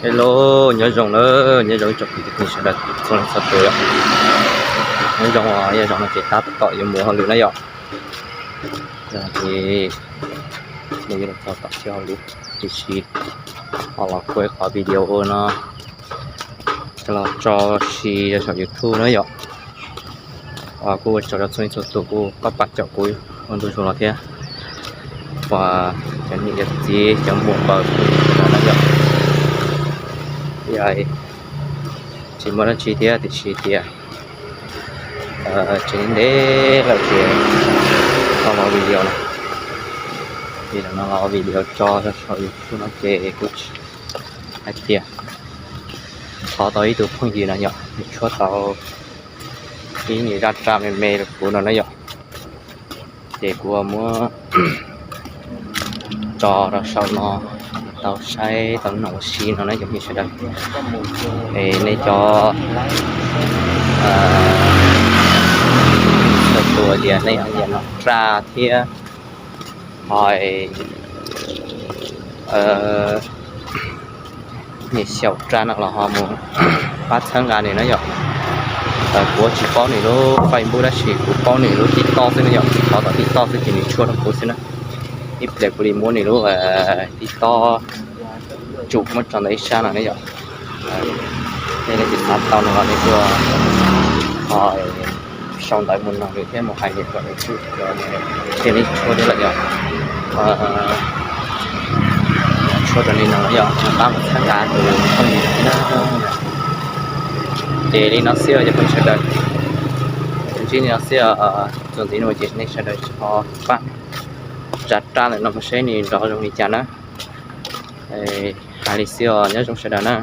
Hello, nyob zoo na, nyob zoo ib tsoom kwv tij sawv daws txhua leej txhua tus yom. Nyob zoo, nyob zoo no ces tab tom yuav mus hauj lwm na yom. Ces mus yuav los txog tom chaw hauj lwm, tiam sis ho los kuj ib qhov video no los tso si rau saum YouTube na yom. Kuj ua tsaug rau txhua leej txhua tus kuj pab pab caum kuv ua ntu zus no thiab. Uas cov niam cov txiv cov muam npawg no na yom, tsis muaj dab tsi thiab tiam sis tias tseem ntev lawm ces tau los video no, vim no los video tso rau saum YouTube no ces kuv hais tias thov tau ib tug phooj ywg no yom, nws tshuab tau ib nyuag zaj tsab me me rau kuv no na yom. Ces kuv muab tso rau saum no tau saib tau noog ua si no na cov phooj ywg sawv daws. Es nej cov txhua tus tias nej nyiam noog tsab thiab ho nyiam xyaum tsab no los ho mus pab txhawb nqa nws na yom. Kuv tsis paub nws lub Facebook tab sis kuv paub nws lub TikTok xwb na yom, thov tom TikTok xwb ces nws tshuab rau kuv xwb na. Ib pliag kuv li muab nws lub TikTok tsum muab tso ntawm ib sab no na yom. Nej leej twg xav tau nws los nej tuaj ho sau ntawv mus noog nws thiab mus hais nws kom nws tsum, thiaj li tshuab thiab lawm yom. Tshuab rau li no yom, pab mus txhawb nqa tus phooj ywg na. Ces li no xwb os cov phooj ywg sawv daws, ntsib li no xwb os. Txuas ntxiv no ces nej sawv daws ho pab zam raj ntawm no mus seb nws nrov zoo li cas na. Hais li xwb os, nyob zoo sawv daws na.